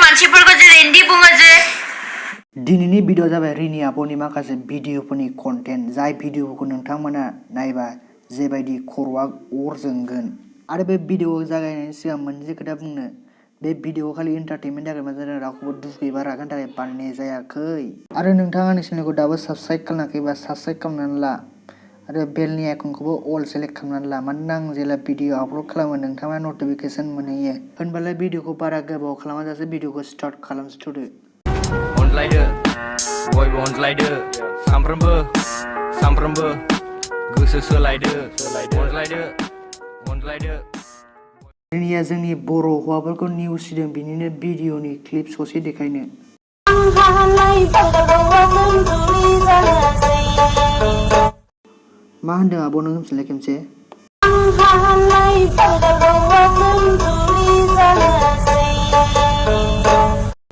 मानसिफोरखौ जे रेन्डि बुङो जे दिनैनि भिडिअ जाबाय रिनि आब'नि माखासे भिडिअफोरनि कन्टेन्ट जाय भिडिअफोरखौ नोंथांमोना नायबा जेबायदि खर'आ अर जोंगोन आरो बे भिडिअ जागायनायनि सिगां मोनसे खोथा बुंनो बे भिडिअ खालि एन्टारटेनमेन्ट थाखाय मा जादों रावखौबो दुखु एबा रागानि थाखाय बानायनाय जायाखै आरो नोंथाङा आंनि चेनेलखौ दाबो साबस्क्राइब खालामाखैबा साबस्क्राइब खालामनानै ला आरो बेलनि आइकनखौबो अल सेलेक्ट खालामनानै ला मानोना आं जेब्ला भिडिअ आपल'ड खालामो नोंथाङा नटिफिकेसन मोनहैयो होनबालाय भिडिअखौ बारा गोबाव खालामाजासे भिडिअखौ स्टार्ट खालामसथ'दो अनलायदो बयबो अनलायदो सामफ्रोमबो गोसो सोलायदो अनलायदो रिनिया जोंनि बर' हौवाफोरखौ नेवसिदों बिनिनो भिडिअनि क्लिप ससे देखायनो मा होनदों आब' नों होनफिनलाय खेमसे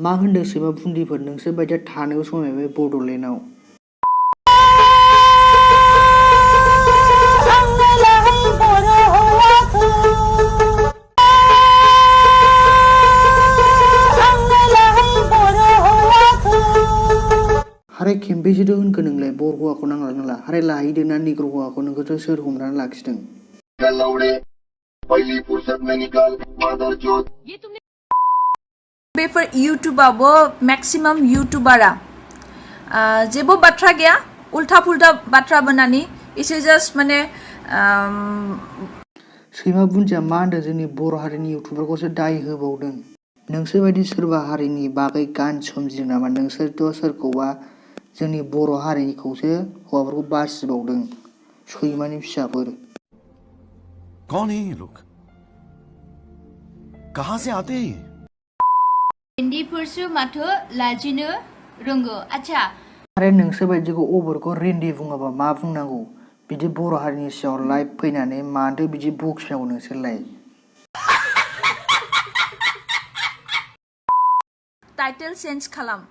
मा होनदों सैमा बुन्दिफोर नोंसोर बायदिया थानोबो समायबाय बड'लेण्डआव हारे खेमबेसेथो होनखो नोंलाय बर' हौवाखौ नांला हारे लाहैदों ना निग्र' हौवाखौ नोंखौथ' सोर हमनानै लाखिदों बेफोर यूट्यूबाबो मैक्सिमम यूट्यूबारा जेबो बाथ्रा गैया उल्टा पुल्टा बाथ्रा बनानी इसे जस्ट माने सैमा बुन्दिया मा होनदों जोंनि बर' हारिनि इउटुबारखौसो दाय होबावदों नोंसोर बायदि सोरबा हारिनि बागै गान सोमजिदों नामा नोंसोरथ' सोरखौबा जोंनि बर' हारिनिखौसो हौवाफोरखौ बासिबावदों सैमानि फिसाफोर कौन है ये लोग कहां से आते हैं रेन्डिफोरसो माथो लाजिनो रोंगो आच्छा आरो नोंसोर बायदिखौ अबरखौ रेन्डि बुङाबा मा बुंनांगौ बिदि बर' हारिनि सायाव लाइभ फैनानै मानोथो बिदि बखिनांगौ नोंसोरलाय टाइटेल चेन्ज खालाम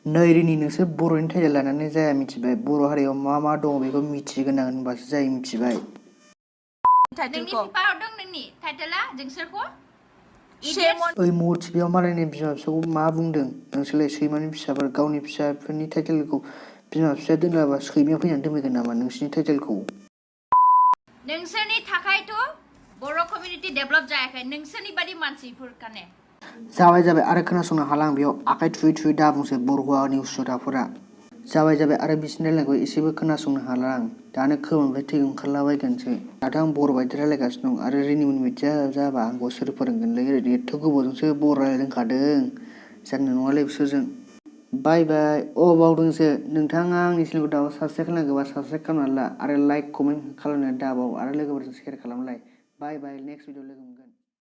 नै रिनि नोंसोर बर'नि टाइटेल लानानै जाया मिथिबाय बर' हारियाव मा मा दङ बेखौ मिथिगोनां होनबासो जायो मिथिबाय टाइटेलखौ हरदों नोंनि टाइटेला जोंसोरखौ ओइ महरथि बेयाव मालायनि बिमा फिसाखौ मा बुंदों नोंसोरलाय सैमानि फिसाफोर गावनि फिसाफोरनि टाइटेलखौ बिमा फिसाया दोनलाबा सैमाया फैनानै दोनफैगोन नामा नोंसिनि टाइटेलखौ नोंसोरनि थाखायथ' बर' कमिउनिटि डेभलप जायाखै नोंसोरनि बादि मानसिफोरखाने जाबाय आरो खोनासंनो हाला आं बेयाव आखाइ थुयै दाबुंसै बर' हौवा निउसदाफोरा जाबाय आरो बिसोरनि रायलायनायखौ एसेबो खोनासंनो हाला आं दानो खोमानिफ्राय थै ओंखारलाबायगोनसो दाथ' आं बर' बायदि रायलायगासिनो दं आरो रिनिमोन बायदि जाबा आंखौ सोर फोरोंगोनलै ओरैनो एथ' गोबावजोंसो बर' रायलायनो रोंखादों जानाय नङालै बिसोरजों बाय बावदोंसो नोंथाङा आंनि चेनेलखौ दाबो साबस्क्राइब खालामाखैबा साबस्क्राइब खालामनानै ला आरो लाइक कमेन्ट खालामनो दाबाव आरो लोगोफोरजों शेयार खालामलाय बाय नेक्स्ट भिडिअ लोगो मोनगोन